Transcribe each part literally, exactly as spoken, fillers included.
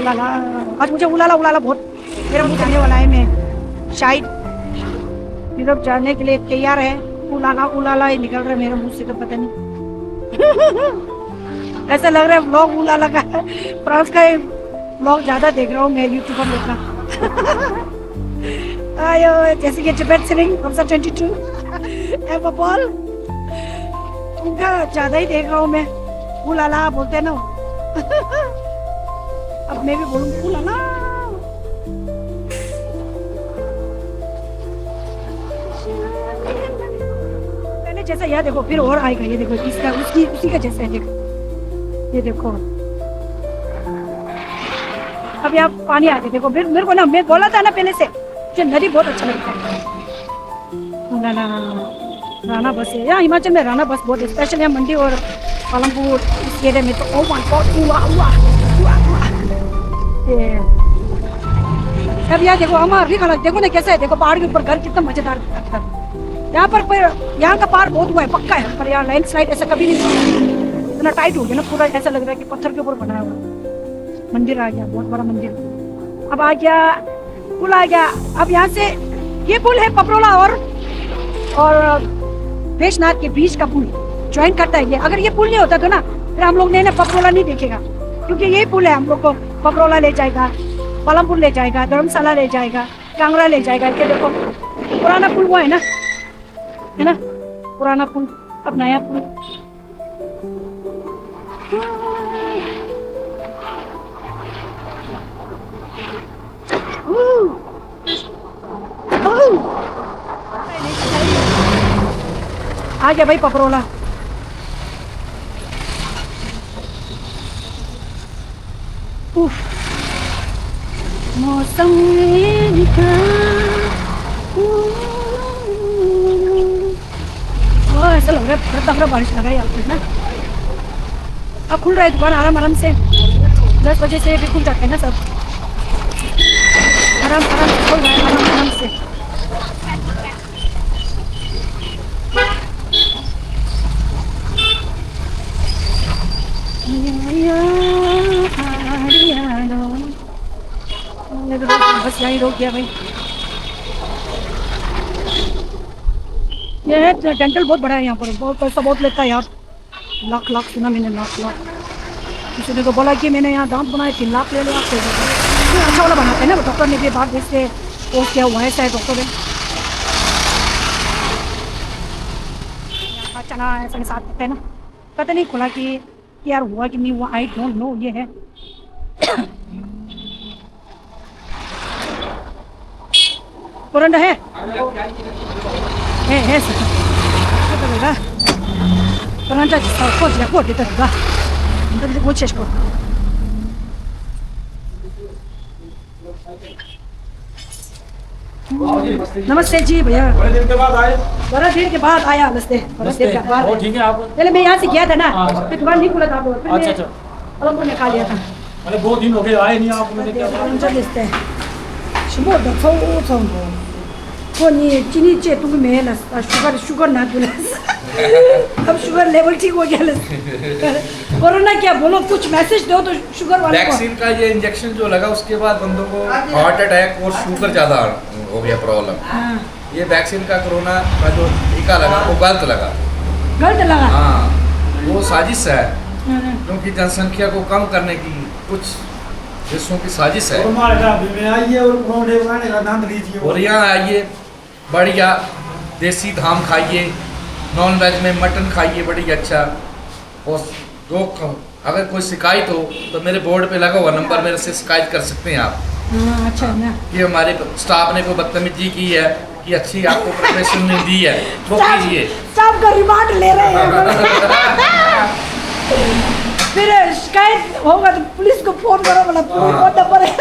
उलाला। आज मुझे उलाला उलाला बहुत, मेरा मुंह जाने वाला है। मैं शायद यूरोप जाने के लिए तैयार है। उलाला उलाला ही निकल रहा है मेरे मुंह से, तो पता नहीं। ऐसा लग रहा है व्लॉग उलाला का है, फ्रांस का ही व्लॉग ज्यादा देख रहा हूँ मैं यूट्यूबर लोग का। आयो, जैसे कि जबेट सिलिंग, हम सब ट्वेंटी टू। M ball. उनका ज्यादा ही देख रहा हूँ मैं। उलाला बोलते हैं ना। अब मैं भी बोलूँ उलाला। पहले जैसा, यह देखो, फिर और आएगा। ये देखो, इसका, उसकी, उसी का जैसा है, देखो। ये देखो। अब यहाँ पानी आ गया, देखो। मेरे, मेरे को ना, मैं बोला था ना पहले से, मुझे नदी बहुत अच्छा लगता है। ना, ना, ना, ना, ना। राना बस है यहाँ हिमाचल में, राना बस बहुत है, स्पेशल यहाँ मंडी और पालमपुर, इस एरिया में तो। ओ माय गॉड, वाह, वाह, वाह, वाह। ये, अब यहाँ देखो, हमारा रिख हालत देखो ना कैसा है। देखो पहाड़ के ऊपर घर कितना मजेदार दिखता है। यहाँ पर, पर यहाँ का पहाड़ बहुत हुआ है, पक्का है, पर यहाँ लैंडस्लाइड ऐसा कभी नहीं हुआ। इतना टाइट हो गया ना, पूरा ऐसा लग रहा है कि पत्थर के ऊपर बनाया हुआ है। मंदिर आ गया, बहुत बड़ा मंदिर। अब आ गया, पुल आ गया। अब यहाँ से ये पुल है पपरोला और और बैजनाथ के बीच का पुल ज्वाइन करता है ये। अगर ये पुल नहीं होता तो ना, फिर हम लोग ने ना पपरोला नहीं देखेगा, क्योंकि यही पुल है हम लोग को पपरोला ले जाएगा, पालमपुर ले जाएगा, धर्मशाला ले जाएगा, कांगड़ा ले जाएगा। ये देखो, पुराना पुल वो है ना, है ना, पुराना पुल, अब नया पुल। आ गया भाई पपरोला। उफ। मौसम का, ओह, ऐसा लग रहा है, थोड़ा तगड़ा बारिश लगा है यहाँ पे ना। अब खुल रहा है दुकान आराम आराम से। दस बजे से भी खुल जाते हैं ना सब। आराम आराम से खुल रहा है, आराम आराम से। बस यहीं रुक गया भाई। ये है डेंटल, बहुत बड़ा है यहाँ पर, बहुत पैसा बहुत लेता है यार। लाख लाख सुना मैंने, लाख लाख। किसी ने तो बोला कि मैंने यहाँ दांत बनाए, तीन लाख ले लिया। फिर अच्छा वाला बनाते हैं ना, डॉक्टर ने भी बात जैसे पोस्ट किया हुआ है शायद डॉक्टर ने। यहाँ का चना ऐसा के साथ करते हैं ना, पता नहीं खुला कि यार हुआ कि नहीं हुआ, आई डोंट नो। ये है कोरोना है। है, है सर। कोरोना को दिया को देता होगा। तो वो चेक को। नमस्ते जी भैया। बड़े दिन के बाद आए। बड़ा दिन के बाद आया। नमस्ते। बड़ा दिन के बाद। और ठीक है आप? पहले मैं यहाँ से गया था ना, हाँ। फिर दुकान नहीं खुला था, फिर अच्छा, मैं अच्छा। अलग में खा लिया था। अरे, बहुत दिन हो गए आए नहीं आप, मैंने क्या? नमस्ते। शिमो द छौ छौ। को नि चिनी चे तुम में ल, शुगर, शुगर ना दुल। अब शुगर लेवल ठीक हो गया ल। कोरोना क्या बोलो, कुछ मैसेज दो तो शुगर वाले को। वैक्सीन का ये इंजेक्शन जो लगा, उसके बाद बंदों को हार्ट अटैक और शुगर ज्यादा हो गया प्रॉब्लम। हाँ। ये वैक्सीन का, कोरोना का जो टीका लगा, वो गलत लगा। गलत लगा? हाँ, वो साजिश है। हाँ। क्योंकि जनसंख्या को कम करने की कुछ देशों की साजिश है। और हमारे घर में आइए और पकौड़े बनाने का आनंद लीजिए। और यहाँ आइए, बढ़िया देसी धाम खाइए, नॉन वेज में मटन खाइए, बढ़िया अच्छा। और दो ख-, अगर कोई शिकायत हो तो मेरे बोर्ड पे लगा हुआ नंबर, मेरे से शिकायत कर सकते हैं आप। हाँ, अच्छा ना। कि हमारे स्टाफ ने कोई बदतमीजी की है, कि अच्छी आपको प्रोफेशनल नहीं दी है, वो स्टाफ, कीजिए। स्टाफ का रिमांड ले रहे हैं। फिर शिकायत होगा तो पुलिस को फोन करो, मतलब, पुलिस हाँ। फोन नंबर है।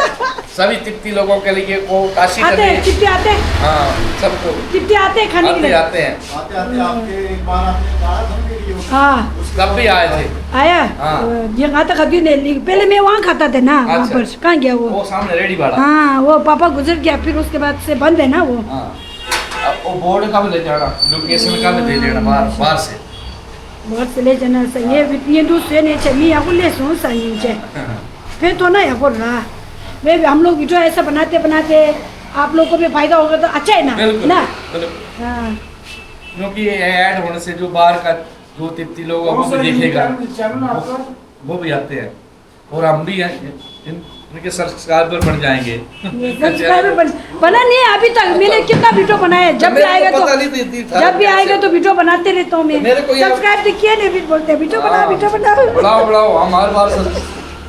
सभी तिब्बती लोगों के लिए वो काशी आते हैं, नगरी। तिब्बती आते हैं? हाँ, सबको। तिब्बती आते हैं खाने के आते, लिए? आते हैं। आते, आते आपके एक बार आपने कहा था ना वीडियो। हाँ। उस तब भी आए थे। आया? हाँ। अ, ये कहा था कभी नहीं, लेकिन पहले मैं वहाँ खाता था ना, वहाँ अच्छा। पर। कहाँ गया वो? वो सामने रेडी वाला। हाँ, वो पापा गुजर गया, फिर उसके बाद से बंद है ना वो। हाँ। अब वो बोर्ड का भी ले जाना, लोकेशन का भी दे देना बाहर, बाहर से। बाहर से ले जाना सही है, हाँ। ये दूसरे ने चाहिए, या को ले सुन सही है। फिर तो ना, या को रहा। मैं भी, हम लोग वीडियो ऐसा बनाते बनाते आप लोग को भी फायदा होगा तो अच्छा है ना? बिल्कुल, ना? बिल्कुल। हाँ। क्योंकि ये ऐड होने से जो बाहर का, जो तिब्बती लोग हैं, वो भी देखेगा, वो, वो भी आते हैं। और हम भी हैं, इन, इनके सब्सक्राइबर बन जाएंगे। ये सब्सक्राइबर बन, बना नहीं है अभी तक। मैंने कितना वीडियो बनाया है, जब भी मेरे को आएगा तो, पता नहीं थी, थी, था जब भी कैसे। आएगा तो वीडियो बनाते रहता हूँ मैं। मेरे को ये सब्सक्राइब तो किया नहीं, भी बोलते हैं, "वीडियो बना, हाँ। वीडियो बना।" बढ़ाओ, बढ़ाओ, हम हर बार सब,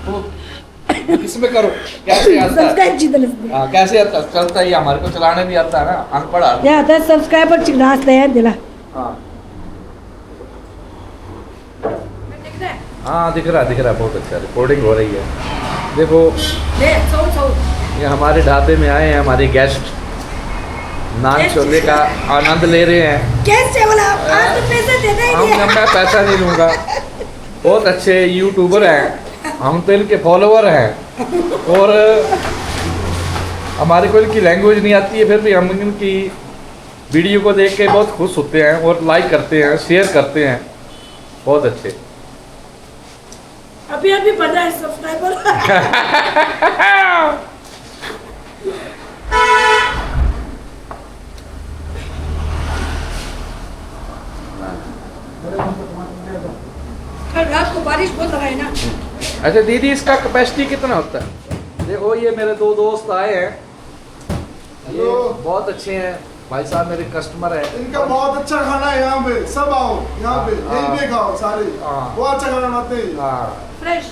वो इसमें करो, कैसे आता है? सब्सक्राइब जी दले। हाँ, कैसे आता है? चलता ही हमारे को चलाने भी आता है ना, अनपढ़ आदमी। क्या आता है? सब्सक्राइबर चिकनास तैयार दिला। हाँ। हाँ, दिख रहा है, दिख रहा है, बहुत अच्छा, रिकॉर्डिंग हो रही है। देखो, ये हमारे ढाबे में आए हैं हमारे गेस्ट, नान छोले का आनंद ले रहे हैं। गेस्ट है बोला, आप आज तो पैसा देना ही हम, नहीं है। मैं पैसा नहीं लूँगा। बहुत अच्छे यूट्यूबर हैं। हम तो इनके फॉलोअर हैं और हमारे को इनकी लैंग्वेज नहीं आती है, फिर भी हम इनकी वीडियो को देख के बहुत खुश होते हैं और लाइक करते हैं, शेयर करते हैं। बहुत अच्छे। अभी अभी बना है सब्सक्राइबर। कल रात को बारिश बहुत लगा है ना। अच्छा दीदी, इसका कैपेसिटी कितना होता है? देखो, ये मेरे दो दोस्त आए हैं, ये हेलो। बहुत अच्छे हैं भाई साहब, मेरे कस्टमर हैं। इनका बहुत अच्छा खाना है यहाँ पे, सब आओ यहाँ पे, हाँ, यहीं पे खाओ सारे। हाँ। बहुत अच्छा खाना बनाते हैं। हाँ। फ्रेश।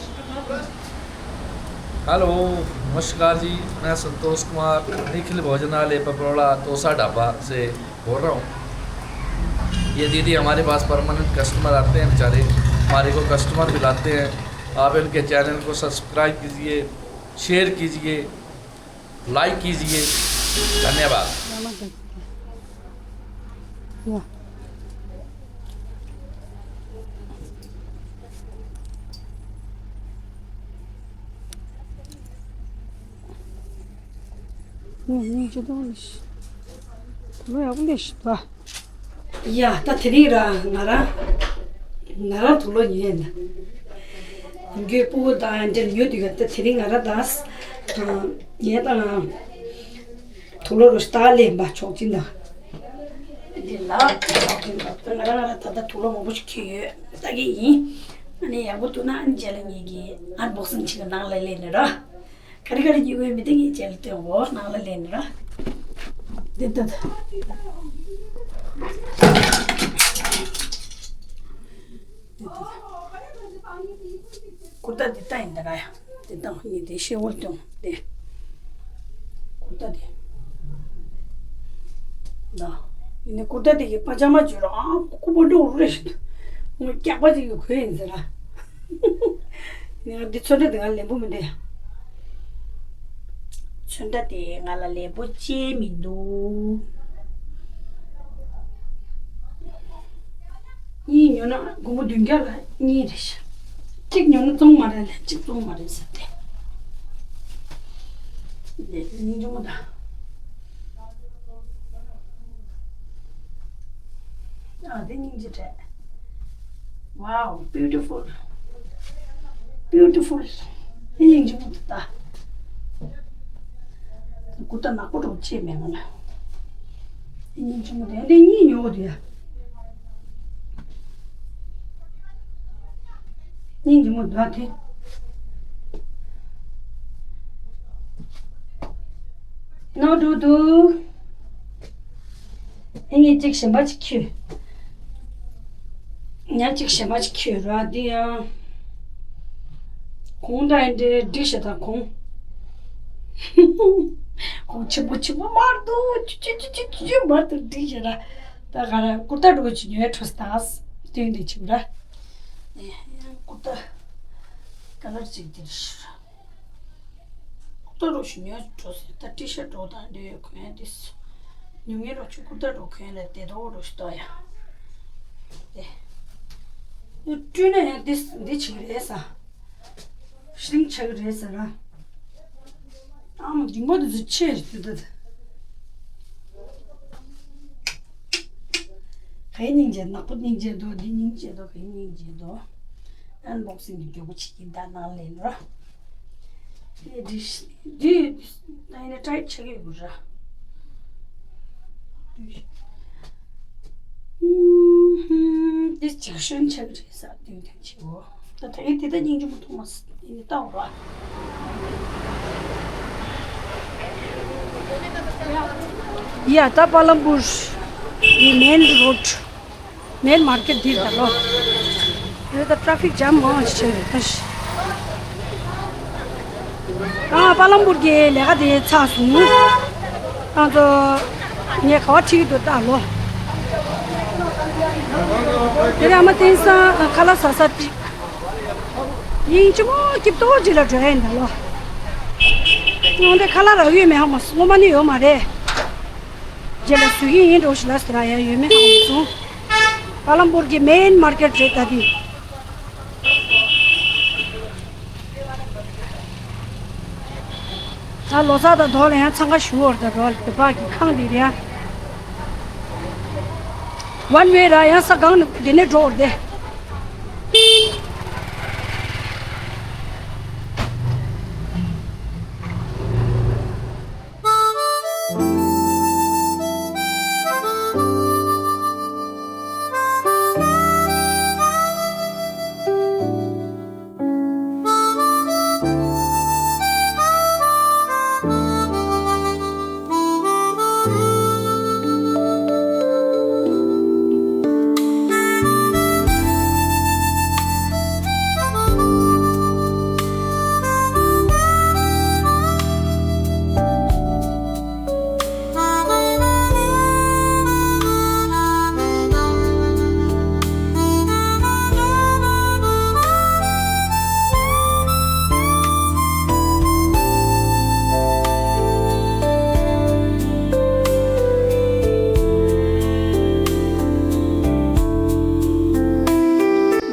हेलो, नमस्कार जी, मैं संतोष कुमार, निखिल भोजनालय पपरोड़ा तोसा ढाबा से बोल रहा हूँ। ये दीदी हमारे पास परमानेंट कस्टमर आते हैं बेचारे, हमारे को कस्टमर भी लाते हैं। आप इनके चैनल को सब्सक्राइब कीजिए, शेयर कीजिए, लाइक कीजिए। धन्यवाद। ཡ། ད་དེ་རིང་ར་ང་རང་ང་རང་དུག་ལོག་ཉོས་ཡིན། རྒྱུའི་སྤུ་གུ་དང་འདྲ་ཉོས་དུས་ཀ་ད་དེ་རིང་ང་རང་དང་ངའི་དང་དུག་ལོག་རུ་ལྟ་ལེན་པ་ཆོག་ཅིང་དང་། འདི་ལ་ཆོག་ཅིང་དང་། ད་ང་རང་ང་རང་ད་ལྟ་དུག་ལོག་མང་པོ་ཞིག་ཁྱེར་ཡོད། ལྟ་གི་ཡིན། ཨ་ནི་ཡག་པོ་འདུག་ན་ཨ་ནི་རྗེས་ལ་ངེད་ཀྱི་ཨན་བོག་སིང་ཅིག་གི་ནང་ལ་ལེན་ནི་ར། ག་རེ་ག་རེ་ཉོ་གི་ཡོད་མེད་དེ་ངས་རྗེས་ལ་སྟོན་འོ། ནང་ལ་ལེན་ར། འདི་ལྟ་ད། འདི་ལྟ་ད། ཀུར་ཏ་འདི་ལྟ་ཡིན་ད་ར་ཡ། འདི་ལྟ་ཡིན་དེ་ཤེས་འོ་སྟོན་དེ། ཀུར་ཏ་དེ། ད། ཡིན་ནི་ཀུར་ཏ་དེ་གི་པ་ཇ་མ་བརྗོད་ར་ཨང་ཀུ་པ་འགྲོ་རུ་རེ་ཞིག་འདུག་ངོ་སྐྱག་པ་ཅིག་གི་གོས་ཡིན་ཟེར་ར། ངས་འདི་ཚོན་ཁྲ་དེ་ང་ལེན་པོ་མི་འདུག་ཡ། ཚོན་ཁྲ་དེ་ང་ལ་ལེན་པོ་ཅེས་མི་འདུག་གཉིས་ཉོ་ན་སྒོར་མོ་བདུན་བརྒྱ་ལ་གཉིས་རེད་ཤག་གཅིག་ཉོ་ན་བཙོང་མ་རེད་ལ་གཅིག་བཙོང་མ་རེད་ཟེར་ཏེ། འདི་སྙིང་རྗེ་མོ་ད། ཨ་འདི་སྙིང་རྗེ་རེད། Wow, beautiful. Beautiful. འདི་སྙིང་རྗེ་མོ་ད། ཀུར་ཏ་ནག་པོ་འདྲ་པོ་ཅིག་མེད་ང་ལ། འདི་སྙིང་རྗེ་མོ་དེ་འདི་གཉིས་ཉོ་དེ། སྙིང་རྗེ་མོ་འདུག་དེ། ནོ་ཌུ་ཌུ། ཨེ་ངས་གཅིག་གཞན་པ་གཅིག་ཁྱོད། ཉག་གཅིག་གཞན་པ་གཅིག་ཁྱོད་ར་འདི་ཡང་། གོང་ད་ཡིན་འདྲེ་འགྲིག་ཤ་ད་གོང་། གོང་ཆེན་པོ་ཆེན་པོ་མར་འདུག་ཆུ་ཆུ་ཆུ་ཆུ་ཆུ་མར་འདུག་འགྲིག་ཤ་ར། ད་ག་ར་ཀུར་ཏ་འགྲོ་ཆུ་ཉོས་འཕྲོ་སྟངས་སྟོན་འདི་ཆུ་ར། ཀུར་ཏ་ཀ་ལར་གཅིག་འདིར་ཤ་ར། ཀུར་ཏ་རོ་ཞུ་ཉོས་འགྲོ་ཟེར་ད་ཏི་ཤར་འགྲོ་དང་འདོད་གོན་དེ་སུ། ཉུང་ངེ་རོ་ཆུ་ཀུར་ཏ་རོ་གོན་ལ་དེ་དོ་རོ་ཞུ་ཏོ་ཡ། དེ། སྤྲུལ་ན་ཡང་དེ་འདི་ཆིག་རེད་ས། ཤིང་ཆག་རེད་ས་ར། ཨ་མ་འགྲིག་མ་དུ་ཆེ་རེད་དེ། གའི་སྙིང་རྗེ་ནག་པོ་སྙིང་རྗེ་འདུག་འདི་སྙིང་རྗེ་འདུག་གའི་སྙིང་རྗེ་འདུག་ཨན་བོག་སིང་གི་མགྱོགས་པོ་བྱེད་ཀྱིན་ད་ནང་ལེན་ར། དེ་འདི་འདི་ད་ཡིན་ན་ཊའིཊ་ཆགས་ཀྱི་ཡོད་ར། འདི་ཅིག་ཤོན་ཆགས་རེད་ས་དུས་དེ་ཆེ་བོ། ད་ད་ཡིན་དེ་ད་སྙིང་རྗེ་མོ་མཐོང་མ་སྲིད་ཡིན་ནི་ལྟ་བ། ཡ་ད་པ་ལམ་པུར་ཡི་མེན་རོཌ། མེན་མར་ཀེཊ་འདིར་ད་ལོ། འདི་ད་ཊ་ཕིག་ཇམ་མང་ཆེ་རེད་ད་ཤི། ཨ་པ་ལམ་པུར་གྱི་ལས་ཀ་དེ་ཚར་སོང་། ཨ་ཚོ་ངས་ག་བ་ཁྲིད་ཀྱི་འདུག་ད་ལོ། དེ་རིང་ཨ་མ་བསྟན་སང་ཁ་ལག་ཟ་ས་ཅིག་ཡིན་ཅི་མོ་སྐྱིད་ཏོ་ཅིག་ལ་འགྲོ་ཡ་ཡིན་ད་ལོ། ངོ་འདི་ཁ་ལག་རག་ཡོད་མེད་ཧ་མ་སོང་། ངོ་མ་ནི་ཡོད་མ་རེད། རྗེས་ལ་བཟོ་གི་ཡིན་འགྲོ་ཞིག་ལ་ཟེར་ཡ་ཡོད་མེད་ཧ་མ་སོང་། པ་ལམ་པུར་གྱི་མེན་མར་ཀེཊ་རེད་ད་འདི། ད་ལོ་གསར་དང་དོ་ལ་ཡང་འཚང་ཁ་ཞུ་བར་དང་རོ་ལ་དེ་བག་གི་ཁང་འདི་རེད། ཝན་ཝེ་ར་ཡང་ས་གང་ནས་འདི་ནས་འགྲོ་བར་དེ།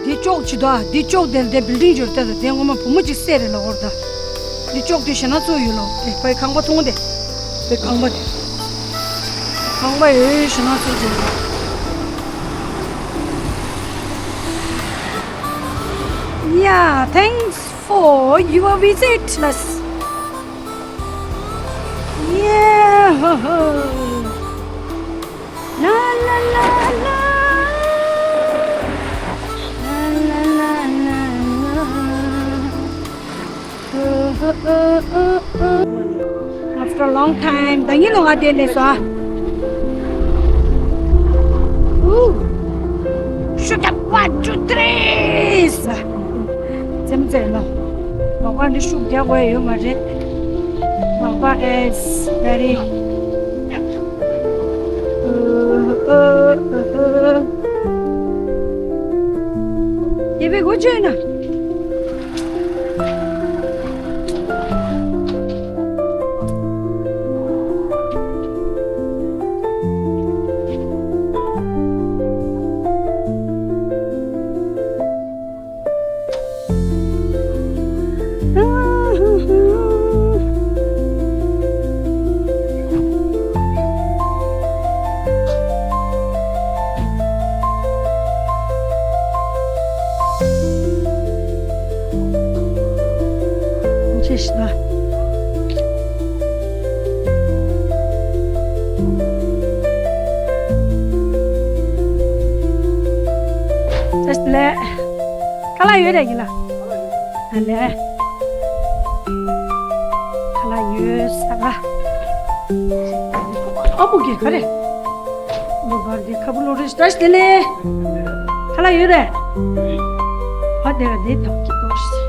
འདི་ཅོག་ཅི་དོ་ཨ། འདི་ཅོག་དེ་དེ་བིལ་ཌིང་འབྱོར་ཏེ་དེ་སྔོན་མ་བུ་མོ་ཅིག་བསད་རེད་ལ་འོར་ད། འདི་ཅོག་དེ་ཞེ་ན་ཚོ་ཡོད་ལ་དེ་བའི་ཁང་པ་མཐོང་དེ། བའི་ཁང་པ་དེ། ཁང་པ་ཡོད་ཞེ་ན་ཚོ་ཡོད། Yeah, thanks for your visit. Let's. Yeah. La la la la. La la la la la. After a long time, ད་ཡིན་ལོ་ང་དེ་ལས་སོ། Ooh. Shoot up, one, two, three. ཙམ་ཙམ་ལོ། ལོག་པ་འདི་ཤུགས་རྒྱག་དགོས་ཡོད་མ་རེད། ལོག་པ་is very. If we go China. ཁ་ལག་ཡོད་རེད་ཡིན་ལ། ཨ་ལས། ཁ་ལག་ཡོད་ས་ག་ཨ་མོ་གི་ག་རེ། མོ་ག་རེ་ཁ་བུ་ལོ་རེ་ཞིག་ད་ཞིག་དེ་ལས། ཁ་ལག་ཡོད་རེད། ཧ་དེ་ར་དེ་དག་གི་ཏོ་ཞིག་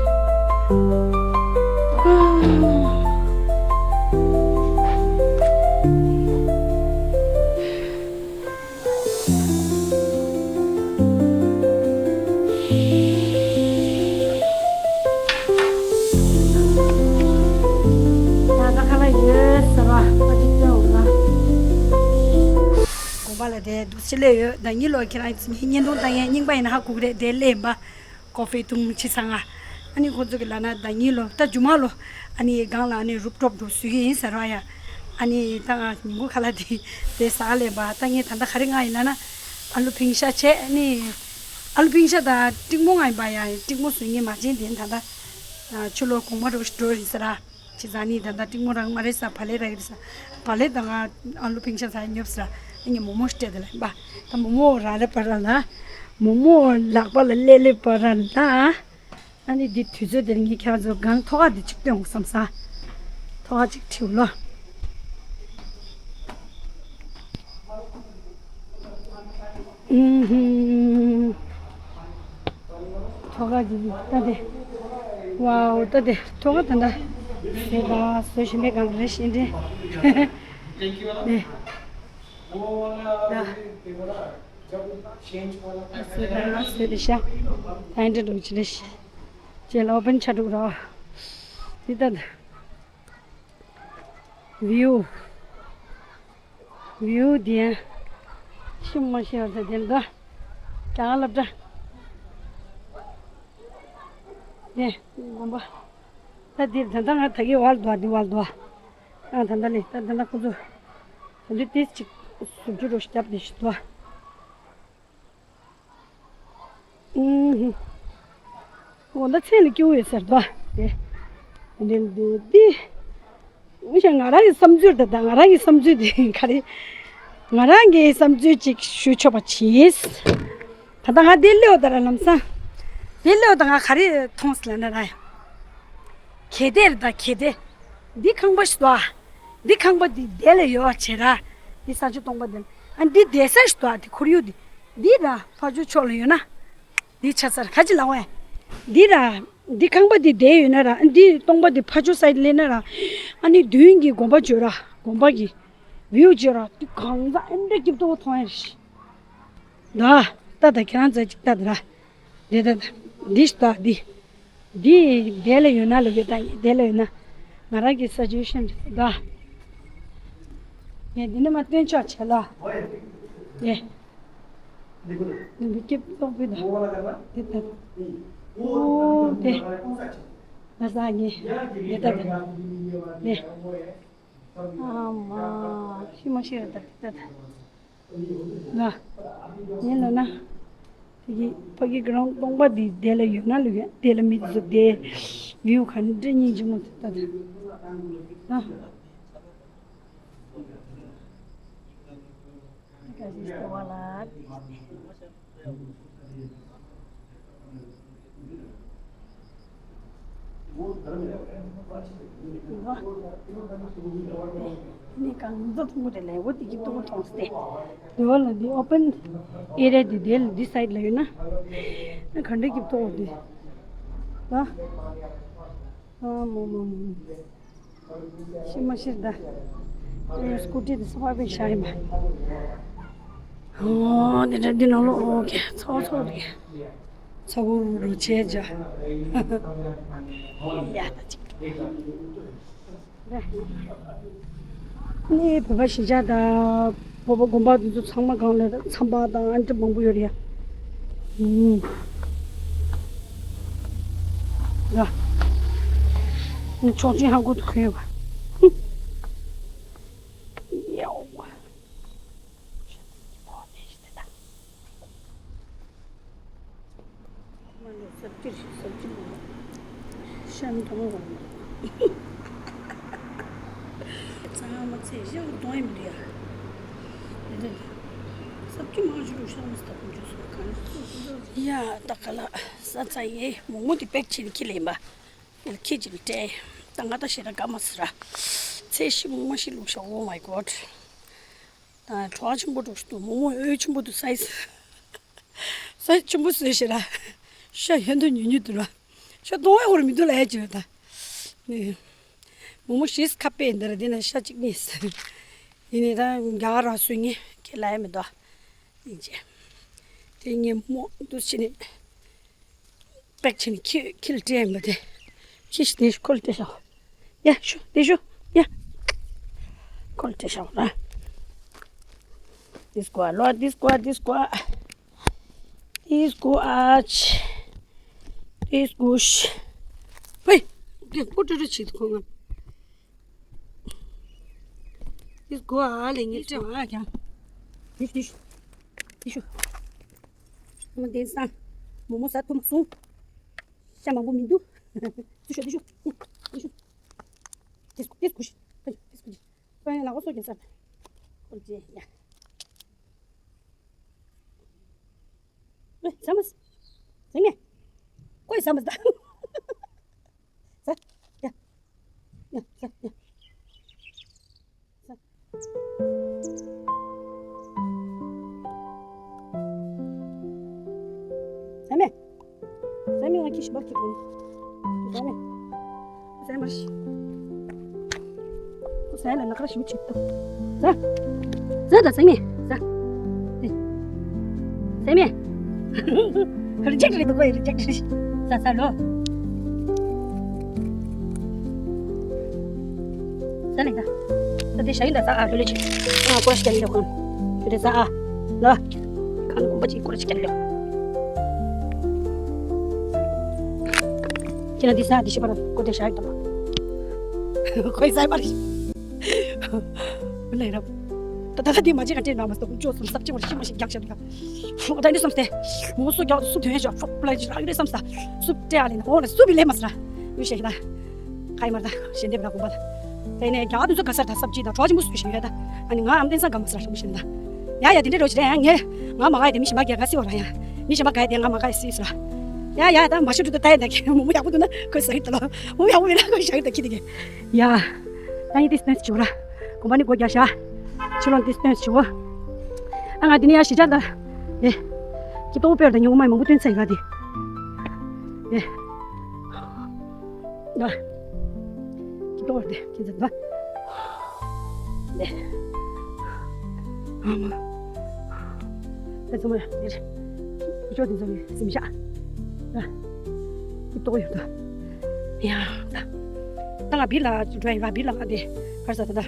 ད་ལྟ་ཁ་ལག་ཡོད་ཟེར་བ་ཨ་ཅེ་སྐྱོ་འོང་ན། དགོན་པ་ལ་དེ་འདུག་སེ་སླེབས་ཡོད། ད་གཉིད་ལོག་ཁྱེད་རང་ཚོ་བརྙན་ཐུང་ལྟ་ཡན་རྙིང་པ་ཡིན་ན་ཧ་གོ་གི་རེད། དེ་སླེབས་ཡིན་པ། ཀོ་ཧྥེ་འཐུང་ཕྱི་ཚང་ང་། ཨ་ནི་ཁོང་ཚོ་གི་ལ་ན་ཟླ་ཉིན་ལོ་ད་ཇུ་མ་ལོ། ཨ་ནི་སྒང་ལ་ཨ་ནི་རུབ་ཊོབ་འགྲོ་བཟོས་ཀྱི་ཡིན་ཟེར་བ་ཡ། ཨ་ནི་ད་ང་ཉིན་གུང་ཁ་ལག་དེ་དེ་ཟ་ལེན་པ་ད་ངས་ད་ལྟ་ག་རེ་ང་ཡིན་ལ་ན། ཨ་ལུ་ཕིང་ཤ་བྱས་ཨ་ནི། ཨ་ལུ་ཕིང་ཤ་དང་ཏིང་མོ་ང་ཡིན་པ་ཡ་ཏིང་མོ་བཟོས་ངས་མ་བྱིན་དེ་ད་ལྟ། ཆུ་ལོ་གོང་མ་རུ་འགྲོ་ཡིན་ཟེར་ར། ཅི་ཟ་ནི་ད་ལྟ་ཏིང་མོ་རང་མ་རེད་ས་བ་ལེ་ར་ཡིན་ས། བ་ལེ་དང་ཨ་ལུ་ཕིང་ཤ་ཟ་ཉོབ་ས། ཨ་ནི་མོ་མོ་སྤྲད་དེ་ལ་ཡིན་པ། ད་མོ་མོ་ར་ལེ་པ་ར་ལ། མོ་མོ་ལག་པ་ལ་ལེ་ལེ་པ་ར་ལ། ཨ་ནི་འདི་དུས་ཚོད་དེར་ངས་ཁྱེད་རང་ཚོ་གང་ཐོག་ཁ་འདི་གཅིག་སྟོན་དགོས་བསམ་ས། ཐོག་ཁ་གཅིག་ཁྲིའུ་ལོ། ཐོག་ཁ་འདི་ལྟ་དེ། ཝའོ་ལྟ་དེ་ཐོག་ཁ་ད་ལྟ། བཟོས་པ་བཟོ་བཞིན་པའི་གང་རེ་བཞིན་རེད། ནས། ད། བཟོས་པ་བཟོས་དེ་ཤ། ད་འདྲ་འགྲོ་ཅི་རེད། ཅེ་ལ་ཨོ་པན་ཆ་འགྲོ་ར། འདི་ལྟ་དེ། བིའུ། བིའུ་དེ་ཡང་ཤི་མ་ཤི་བར་དུ་དེ་ལ་དོ། གྲང་སློབ་གྲྭ། དེ་དགོན་པ། ད་དེ་ད་ལྟ་ང་ད་གི་བར་དོ་དེ་བར་དོ། ཨ་ད་ལྟ་ལས་ད་ད་ལྟ་ཁོ་ཚོ་ད་དུས་ཏིས་ཅིག་ཟུག་རྒྱུ་རོ་ཞིག་བརྒྱབ་བསྡད་ཤི་འདུག་ཨ། ཨུམ། འོ་ད་ཚེ་ལ་སྐྱིད་པོ་ཡོད་ཟེར་འདུག་ཨ། དེ་དེ་དེ་དེ། འུ་ཞག་ང་རང་གི་བསམ་ཚུལ་ད་ད་ང་རང་གི་བསམ་ཚུལ་དེ་ག་རེ། ང་རང་གི་བསམ་ཚུལ་ཅིག་ཞུ་ཆོག་པ་བྱེད། ད་ལྟ་ང་འདི་སླེབས་ད་ར་ལམ་སང་། འདི་སླེབས་ད་ང་ག་རེ་མཐོང་སི་ལ་ན་ར། གལ་ཏེ་རེད་ད་གལ་ཏེ། འདི་ཁང་པ་ཞིག་འདུག་ཨ། འདི་ཁང་པ་འདི་དེ་ལ་ཡོད་བྱེད་ར། འདི་ས་ཆུ་སྟོང་པ་འདི་ལ་ཨ་འདི་བསྡད་ས་ཞིག་འདུག་ཨ་འདི་ཁོར་ཡུག་འདི། འདི་ར་ཕ་ཇོ་ཕྱོགས་ལ་ཡོད་ན། འདི་ཆ་ཚར་ཁ་ཅིག་ལ་འོ་ཡ། འདི་ར། འདི་ཁང་པ་འདི་བསྡད་ཡོད་ན་ར་འདི་སྟོང་པ་འདི་ཕ་ཇོ་སའི་ཌི་ལ་ན་ར། ཨ་ནི་མདུན་གྱི་དགོན་པ་བརྗོད་ར་དགོན་པ་གི། བིའུ་བརྗོད་ར་འདི་གང་ཟག་ཨེ་འདྲ་སྐྱིད་པོ་མཐོང་ཡ་རེད། ད་ད་ད་ཁྱེད་རང་ཚོ་ཅིག་ལྟ་དེ་ར། འདི་ད་འདི་ཞིག་ད་འདི། འདི་དེ་ལ་ཡོད་ན་ལ་ཡོད་ད་དེ་ལ་ཡོད་ན། ང་རང་གི་ས་ཇུ་ཤན་རེད་ད། ངས་འདི་ནས་མ་སྟོན་ཆོག་བྱས་ལ། དེ། འདི་འདི་སྐྱིད་པོ་བི་ད། འདི་ད། ཨོ་དེ། ང་ས་ངས་འདི་ད་དེ། དེ། ཨ་མ་ཤི་མ་ཤི་རེད་ད་འདི་ད་དེ། ལ། ངས་ལ་ན། དེ་གི་ཕ་གི་གི་རང་སྟོང་པ་འདི་དེ་ལ་ཡོད་ན་ལ་ཡོད་དེ་ལ་མི་ཚོ་དེ། བིའུ་ག་འདྲ་སྙིང་རྗེ་མོ་ཚོ་ལྟ་དེ། ལ། ནི་གང་འཛོ་ཐུང་གུ་དེ་ལས་འོ་དེ་གི་ཐུང་གུ་ཐོང་སྟེ། དེ་བ་ལ་འདི་ཨོ་པན་ཨེ་རི་ཡ་དེ་དེ་ལ་འདི་སའི་ཌི་ལ་ཡོད་ན། ན་ག་འདྲ་གི་ཐོང་དེ། ད། ཨ་མོ་མོ་མོ། ཤི་མ་ཤི་ད། ཨེ་སྐུ་ཊི་དེ་ས་ཕ་བའི་ཤ་ཡིན་པ། ཨོ་དེ་འདྲ་འདི་ནང་ལོགས་ཨོ་ཀེ་ཚོགས་ཚོགས་རེད། ཚ་བོ་རུ་རུ་བྱས་བྱ། ཡ་ད་ཅིག་ནི་བོད་པ་གཞིས་ཆགས་དང་བོད་པ་དགོན་པ་དེ་ཚོ་ཚང་མ་གང་ལ་རེད་ཚམ་པ་དང་ཨ་འདྲ་མང་པོ་ཡོད་རེད་ཡ། ཡ། ཆོག་ཅིང་ཧ་གོ་ཐུག་ཡོད་པ། ཡའོ། མ་ལོ་སབ་ཅིར་ཞིག་སབ་ཅི་མ་ཤམ་དང་བ་ཚང་མ་ཚེ་ཞག་གཏོང་ཡིན་འདུག་ཡ། སབ་ཅི་མང་ཞིག་ལུགས་ཤོག་མི་སྟབས་འཇུ་སོ་གང་ཡ་ད་ག་ལ་ས་ཚ་ཡེ་མོག་མོག་དེ་པེག་ཕྱིན་ཁྱི་ལེན་པ། ཁྱི་ཅིག་སྤྲད་ད་ང་ད་ཞེ་དྲག་དགའ་མ་སི་ར། ཚེ་ཞི་མོག་མ་ཤི་ལུགས་ཤོག Oh my God། ད་གྲོགས་ཆེན་པོ་འགྲོ་ཞིག་འདུག་མོག་མོག་འོས་ཆེན་པོ་འདུག་སའི་སི། ས་ཆུང་པོ་བཟོས་ཤེ་ར། ཤ་ཡོན་དུ་ཉུ་ཉུ་དུ་ར། ཤ་གཏོང་བའི་འོར་མི་འདུག་ལ་ཡ་ཅི་ར་ད། ནི། མོ་མོ་ཤིས་ཁ་པེ་འདི་ར་འདི་ན་ཤ་གཅིག་ནི། ཡིན་ནི་ད་རྒྱ་གར་ར་སུ་ངས་ཁྱེད་ལ་ཡ་མི་འདུག་ཡིན་ཅེ། དེ་ངས་མོ་འདུ་ཕྱི་ནི། པེག་ཕྱི་ནི་ཁྱི་ཁྱི་ལ་སྤྲད་མི་དེ། ཁྱི་ཤི་དེ་ཤུ་ཁོལ་སྤྲད་ཤོག་ཡ་ཤུ་དེ་ཤུ་ཡ། ཁོལ་སྤྲད་ཤོག་ར། This go a lot, this go, this go. This go ach. This go sh. Hey, get put it chit khong. This go a le ngi te wa kya. This this. This. Mo den sa. Mo mo sa tum su. Sha ma bu mi du. This this. This. This go. This go. This go. Koi na ko so ke sa. Ko je ya. Oi, samas. Senge. Koi samas da. Sa. Ya. Ya, sa, ya. Sa. Same. Same ང་ཁྱི་ཤི་བར་ཁྱི་ཀུན། Same. Same ཤི། Same ལ་ནག་ར་ཤི་བ་ཆིག་ཏུ། ཟ། ཟ་ད་Same། ཟ། Same། Reject རེད་འདུག་གོ་reject རེད། ཟ་ཟ་ལོ། ཟ་ལེ་ད། ད་དེ་ཞ་ཡིན་ད་ཟ་ཨ་ལོ་ལེ་ཆི། ཨ་ཀོ་ར་ཤི་ཀ་ལེ་ཁོང་། ཁྱོད་དེ་ཟ་ཨ། ལོ། ཁང་གོམ་པ་ཅིག་ཀོ་ར་ཤི་ཀ་ལེ། ཁྱེད་ན་དེ་ཟ་དེ་ཤི་པ་ར་ཀོ་དེ་ཞ་ཡིན་ད། ཁོའི་ཟ་པར། ལས་རབ། ད་ད་ད་འདི་མ་བྱེད་ག་སྤྲད་ན་མ་སྟོབས་ཅོ་སོང་སབ་ཅི་མོ་ཤི་མ་ཤི་རྒྱག་ཤ་འདུག་ད་འདི་སོང་སྟེ། མོ་སུ་རྒྱག་སུ་དོན་ཤ་ཕོག་པ་ལ་ཅི་རག་ཡོད་རེད་བསམ་ས། སུ་སྤྲད་ཨ་ལེ་ན་འོ་ལ་སུ་བི་ལེ་མ་སི་ར། ཡུ་ཤེ་ཤི་ད། ཁ་ཡི་མར་ད་ཞེ་འདེབས་ད་གོམ་པ་ད། དེ་ནས་རྒྱ་དུ་ཚོ་ག་སར་ད་སབ་ཅི་ད་གྲོགས་ཅི་མོ་སུ་ཤི་ཡོད་ད། ཨ་ནི་ང་ཨམ་ཏན་ས་ག་མ་སི་ར་ཤི་མོ་ཤི་ད། ཡ་ཡ་དེ་འདྲ་རོ་ཅི་རེད་ཡ་ངས། ང་མ་ག་ཡ་དེ་མི་ཤི་མ་ག་ག་སི་བ་ར་ཡ། མི་ཤི་མ་ག་ཡ་དེ་ང་མ་ག་ཡ་སི་སི་ར། ཡ་ཡ་ད་མ་ཤི་དུ་ད་ད་ཡ་ད་ཁྱེད་མོ་མོ་ཡག་པོ་འདུག་ན་ཁོས་ཟ་གི་ད་ལོ། མོ་ཡག་པོ་མེད་ན་ཁོས་ཤ་གི་ད་ཁྱི་དེ་གི། ཡ། ད་ཡིན་ཏིས་ཏོན་ཅིའོ་ར། གོམ་པ་ནི་སྒོ་རྒྱག་ཤ། ཕྱི་ལོགས་ཏིས་ཏོན་ཅིའོ། ཨ་ང་འདི་ནི་ཡ་ཞི་ཅག་ད། ཨེ། ཀི་ཏོ་པེར་ད་ཉུང་མ་མང་པོ་ཏོན་ཚན་ཡ་དེ། ཨེ། ད། ཀི་ཏོ་པེར་དེ་ཁྱེད་ཚོ་ད། ཨེ། ཨ་མ། ད་ཚང་མ་ཡ་དེ་རེད། ཀི་ཅོ་དེ་ཚོ་ནི་སིམ་ཤ། ད། ཀི་ཏོ་ཡོད་ད། ཡ། ད། ད་ང་བི་ལ་འགྲོ་ཡིན་པ་བི་ལ་ང་དེ་གར་ས་ད་ད།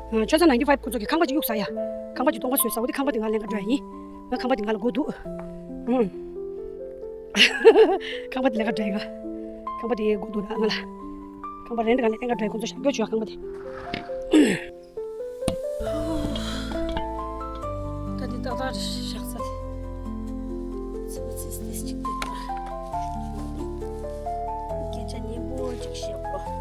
ཆོས་ཚང་ninety five ཁོ་ཚོ་གི་ཁང་པ་ཅིག་གཡུག་ས་ཡ། ཁང་པ་ཅིག་སྟོང་པ་བཟོས་ས་འོ་དེ་ཁང་པ་དེ་ང་ལེན་ག་འགྲོ་ཡ་ཡིན། ང་ཁང་པ་དེ་ང་ལ་དགོས་འདུག་ཨུམ། ཁང་པ་དེ་ལེན་ག་འགྲོ་ཡ་ཡིན་ང་། ཁང་པ་དེ་དགོས་འདུག་ལ་ང་ལ། ཁང་པ་རེན་ཊི་ག་ལེན་ག་འགྲོ་ཡ་ཁོ་ཚོ་ཞབས་སྐྱོར་བྱོས་ཡ་ཁང་པ་དེ། ད་འདི་ཏག་ཏག་རེད་བཞག་ས་དེ། ཚིག་པ་ཚིག་སྟེ་གཅིག་དེ་ལྟར། སྐད་ཆ་སྙན་པོ་གཅིག་བཤད་དགོས།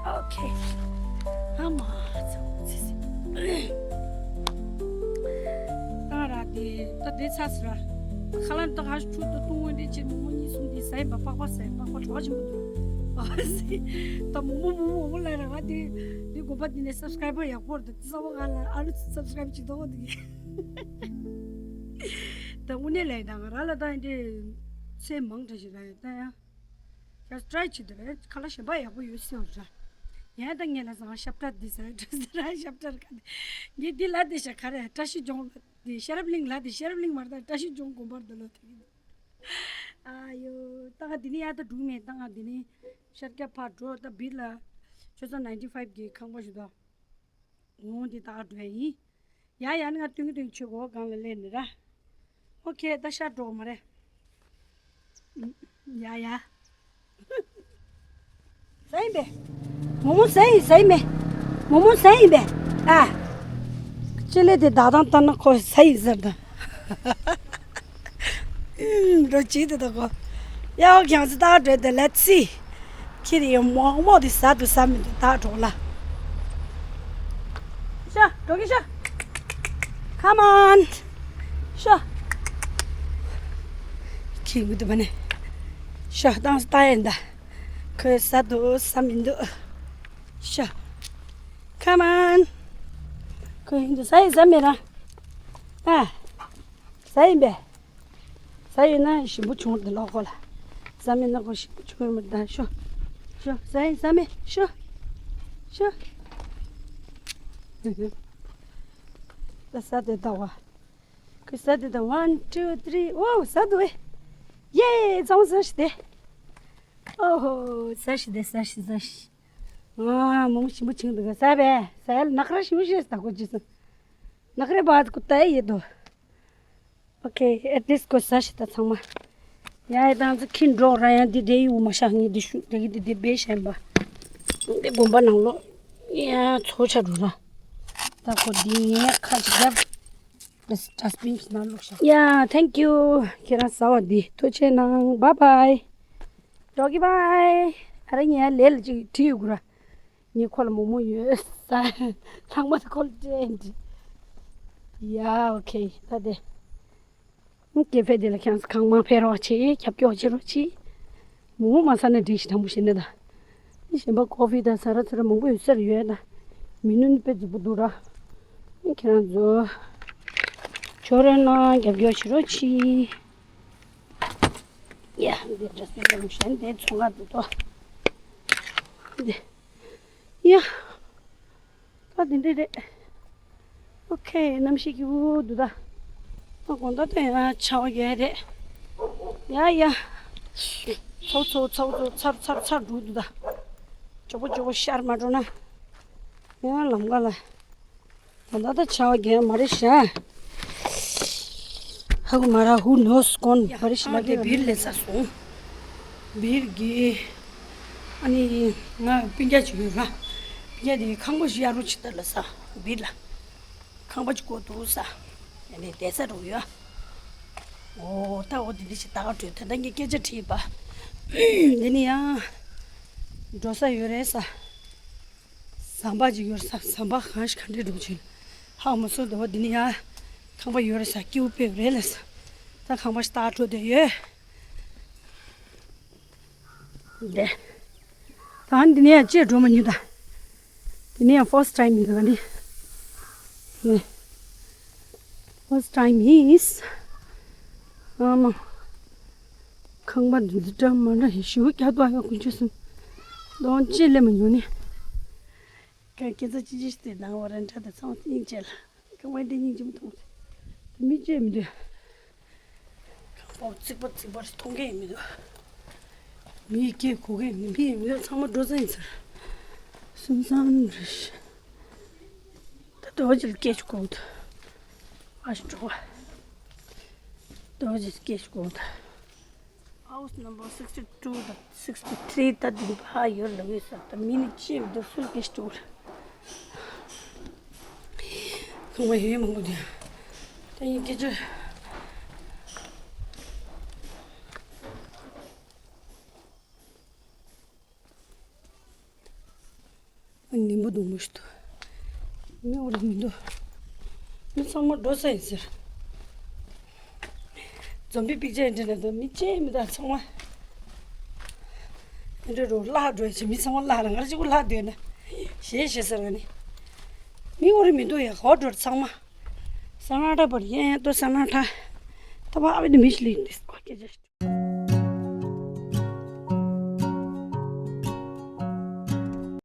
ཨོ་ཁེ། ཨ་མ་ཚ་ཚེ་ཚེ། ད་ར་དེ་ད་དེ་ཚ་སི་ར། ཁ་ལ་ད་ཧ་ཆུ་ད་ཏུང་འོན་དེ་ཆེ་མོ་མོ་གཉིས་གསུམ་དེ་ཟ་ཡིན་པ་པག་པ་ཟ་ཡིན་པག་པ་གྲོགས་ཆེན་པོ་འདུག་ཨ་ཟི། ད་མོ་མོ་མོ་མོ་མོ་ལ་ར་ང་དེ་དེ་དགོན་པ་དེ་ནས་སབ་སི་ཀ་རའི་བར་ཡག་པོ་རེད་ད། ཙ་བ་ག་ལ་ཨ་ལུ་སབ་སི་ཀ་རའི་བར་བྱེད་དོ་འདུག་ད་དངོས་གནས་ལས་ད་ང་ར་ལ་ད་འདི་ཚེ་མང་དྲགས་ཤིག་ར་ཡོད་ད་ཡ། ཁྱེད་ཊ་རའི་བྱེད་དུ་རེད། ཁ་ལག་གཞན་པ་ཡག་པོ་ཡོད་སྲིད་འོ་ར། ཡང་ད་ངས་ལ་ཟང་ཤབ་ཊ་འདི་ཟ་འགྲོ་ཟེར་ར་ཤབ་ཊ་ར་ག་འདི་ངས་འདི་ལ་དེ་ཤ་ཁ་རེད། བཀྲ་ཤིས་ལྗོངས་ལ་དེ་ཤེས་རབ་གླིང་ལ་དེ་ཤེས་རབ་གླིང་མ་རེད་ད། བཀྲ་ཤིས་ལྗོངས་དགོན་པར་འདི་ལོ་དེ་གི་ཨ་ཡོ། ད་ང་འདི་ནི་ཡ་ད་འགྲུག་མེད། ད་ང་འདི་ནི་ཤར་རྒྱག་ཕར་འགྲོ་ད་བིར་ལ་ཆོས་ཚང་ninety five གི་ཁང་པ་ཞུ་ད། འོང་འདི་ད་འགྲོ་ཡ་ཡིན། ཡ་ཡ་ནི་ང་སྟོན་གི་སྟོན་གི་ཆོས་གོ་སྒང་ལ་སླེབས་ནི་ར། ཨོ་ཁེ་ད་ཤར་འགྲོ་མ་རེད། ཡ་ཡ། ཟ་ཡིན་པས། མོ་མོ་ཟ་ཡིན་ཟ་ཡིན་མེ། མོ་མོ་ཟ་ཡིན་པས། ཨ། ཅི་ལེ་དེ་ད་དང་ལྟ་ན་ཁོ་ཟ་ཡིན་ཟེར་ད། འགྲོ་ཅི་དེ་ད་གོ། ཡ་ཨོ་ཁྱང་ཚི་ད་འགྲོ་དེ་ལ་ཚི། ཁྱེད་ཡང་མོག་མོག་དེ་ཟ་དུ་ཟ་མི་འདུག་ད་འགྲོ་ལ། ཤ་འགྲོ་གི་ཤ། Come on. ཤ། ཁྱེད་མི་འདུག་པ་ནི། ཤ་བཏང་ས་ད་ཡིན་ད། ཁོས་ཟ་དུ་ཟ་མི་འདུག་ཤ། Come on. ཁོས་ཡིན་དུ་ཟ་ཡི་ཟ་མི་ར། ཨ། ཟ་ཡིན་པས། ཟ་ཡོད་ན་ཞིམ་པོ་བྱུང་འདི་ལོག་གོ་ལ། ཟ་མེད་ན་ཁོ་ཞིམ་པོ་བྱུང་ཡོད་མ་རེད་ད། ཤོ། ཤོ་ཟ་ཡིན་ཟ་མེད་ཤོ། ཤོ། ད་ཟ་དེ་ད་བ། ཁོས་ཟ་དེ་ད། One, two, three. ཨོ་ཟ་འདུག་ཨེ། ཡེ་ཚང་ཟ་ཤི་དེ། ཨོ་ཧོ་ཟ་ཤི་དེ་ཟ་ཤི་ཟ་ཤི། ཨ་མོ་ཞིམ་པོ་བྱུང་འདུག་ག་ཟ་བས་ཟ་ཡ་ལ་ནག་ར་ཞིམ་པོ་ཤེས་ད་གོ་ཅི་སོང་། ནག་རེ་བ་ཀུ་ཏའི་ཡེ་དོ། Okay, at least ཁོ་ཟ་ཤི་ད་ཚང་མ། ཡ་ཡ་ཏང་ཙི་ཁྱི་འགྲོགས་ར་ཡང་འདི་དེ་ཡིའུ་མ་ཤ་ངེ་འདི་ཤུ་དེ་གི་འདི་དེ་བེ་ཤན་པ། འདི་དགོན་པ་ནང་ལོགས་ཡ་ཚོ་ཆ་འགྲོ་ར། ད་ཁོ་འདི་ངས་ཁ་ཅིག་རྒྱབ། Let's dustbin ནང་བླུགས་ཤག Yeah, thank you. ཁྱེད་རང་ཟ་བ་འདི་ཐུགས་རྗེ་གནང་། Bye bye. Doggy bye. ཨ་ར་ངས་ལས་ལ་ཅིག་བྲིས་ཡོད་གུ་ར། ངས་ཁོ་ལ་མོག་མོག་ཡོད་ས། ཚང་མ་ཁོ་ལ་སྤྲད་འདི། ཡ་ཨོ་ཁེ་ད་དེ། ཀེ་ཧྥེ་དེ་ལ་ཁྱེད་ཚོ་གང་མང་ཕེབས་རོགས་བྱེད། རྒྱབ་སྐྱོར་བྱེད་རོགས་བྱེད། མོག་མོག་མ་ཟ་ན་འགྲིག་ཤི་དྲང་པོ་བཤད་ན་ད། འདི་གཞན་པ་ཀོ་ཧྥི་དང་ཟ་ར་ཚུ་ར་མང་པོ་ཡོད་ས་རེད་ཡོད་ད། མི་ནུ་ནི་དཔེ་རྫིག་པོ་འདུག་ར། ཁྱེད་རང་ཚོ། ཆོ་རེ་ན་རྒྱབ་སྐྱོར་བྱེད་རོགས་བྱེད། ཡ། འདི་འདྲ་སེ་ལམ་གཞན་དེ་ཚོང་ཁ་འདུག་ཏོ། འདི། ཡ། ད་འདི་འདྲ་རེད། ཨོ་ཁེ། གནམ་གཤིས་སྐྱིད་པོ་འདུག་ད། ད་དགོང་དག་ད་ཡང་ཆར་པ་རྒྱག་རེད། ཡ་ཡ། ཚོ་ཚོ་ཚོ་ཚོ་ཚར་ཚར་ཚར་འགྲོ་འདུག་ད། ཅོག་པོ་ཅོག་པོ་ཤར་མ་འགྲོ་ན། ཡང་ལམ་ཁ་ལ། ད་ད་ད་ཆ་བ་རྒན་མ་རེད་ཤག་ཧ་གོ་མ་ར་who knows གོན་མ་རེད་ཤག་ལ་དེ་བིར་ལས་ས་སོང་། བིར་གི། ཨ་ནི། ང་སྤུན་ཀྱག་ཅིག་ཡོད་ར། སྤུན་ཀྱག་དེ་ཁང་པ་ཞིག་གཡར་རོགས་བྱེད་ད་ལ་ས་བིར་ལ། ཁང་པ་ཅིག་བསྐོར་འདུག་ས། ཡ་ནི་བསྡད་ས་རུ་ཡོད། འོ་ད་འོ་དེ་འདྲ་ཞིག་ད་ག་བྲོས་ད་ལྟ་ངས་སྐད་ཆ་དྲིས་པ། འདི་ནི་ཡང་། འགྲོ་ས་ཡོད་རེད་ས། ཟམ་པ་ཅིག་ཡོད་ས་ཟམ་པ་གང་ཞིག་ག་འདྲས་འགྲོ་ཆེན། ཧ་མ་སོ་འདི་བ་འདི་ནི་ཡང་། ཁང་པ་ཡོད་རེད་ས་སྐྱིའུ་དཔེ་རེད་ལ་ས། ད་ཁང་པ་ཞིག་ད་ག་བྲོས་དེ་ཡོད། འདི། ད་འདི་ནས་ཅེས་འགྲོ་མ་ཉུང་ད། འདི་ནས་first time ཡིན་ད་ནི། ནི། First time is ཨ་མ། ཁང་པ་འདི་འདི་འདྲ་མ་འདྲ་ཞིག་རྒྱ་ཏོ་ཡོད་ཀུན་ཆུ་སུམ། གདོང་ཅེས་ལས་མ་ཉུང་ནི། ཀ་སྐད་ཆ་ཅི་ཅི་ཞིག་དེ་ནང་བ་རན་ཁྲ་དེ་ཚང་སྙིང་རྗེ་ལ། ཁང་པ་འདི་སྙིང་རྗེ་མ་མཐོང་། མི་ཅེས་མི་འདུག་ཁང་པ་རྩིག་པ་རྩིག་པ་མཐོང་གི་མི་འདུག་མི་སྐད་གོ་གི་མི་མི་མི་འདུག་ཚང་མ་འགྲོ་ས་ཡིན་ཟེར། སུམ་སང་རེད། ད་དོ་ཅིལ་སྐད་ཆ་གོ་འདུག་ཨ་ཞིག་འགྲོ་བ། དོ་ཅིལ་སྐད་ཆ་གོ་འདུག House number sixty two དང་sixty three ད་དུང་ཕ་ཡོད་ལ་ཡོད་ས་ད་མི་ནི་ཅེས་མི་འདུག་སུལ་སྐད་ཆ་འགྲོ། ཁང་པ་ཡོད་མང་པོ་འདུག་ད་ཡིན་སྐད་ཆ། ནིམ་པོ་སྡོང་པོ་ཞིག་འདུག་མི་འོ་རེ་མི་འདུག་མི་ཚང་མ་འགྲོ་ས་ཡིན་ཟེར། འཛོམས་པའི་པིག་ཅར་འདྲ་ན་འདུག་མི་ཅེས་མི་འདུག་ཚང་མ། འདི་འདྲ་རུ་བརླག་འགྲོ་ཡ་ཆེ་མི་ཚང་མ་བརླག་ལ་ང་ར་གཅིག་པུ་བརླག་འདོད་ན། ཞེས་ཞེས་ཟེར་བ་ནི། མི་འོ་རེ་མི་འདུག་ཡ་ཧོ་འགྲོ་ཚང་མ། ས་ན་ད་པར་ཡན་ཡན་ཏོ་ས་ན་ད། ད་བ་ཨ་བི་ནི་མི་ཤི་ལི་འདི་ཨོ་ཀེ་ཇ་ཤི།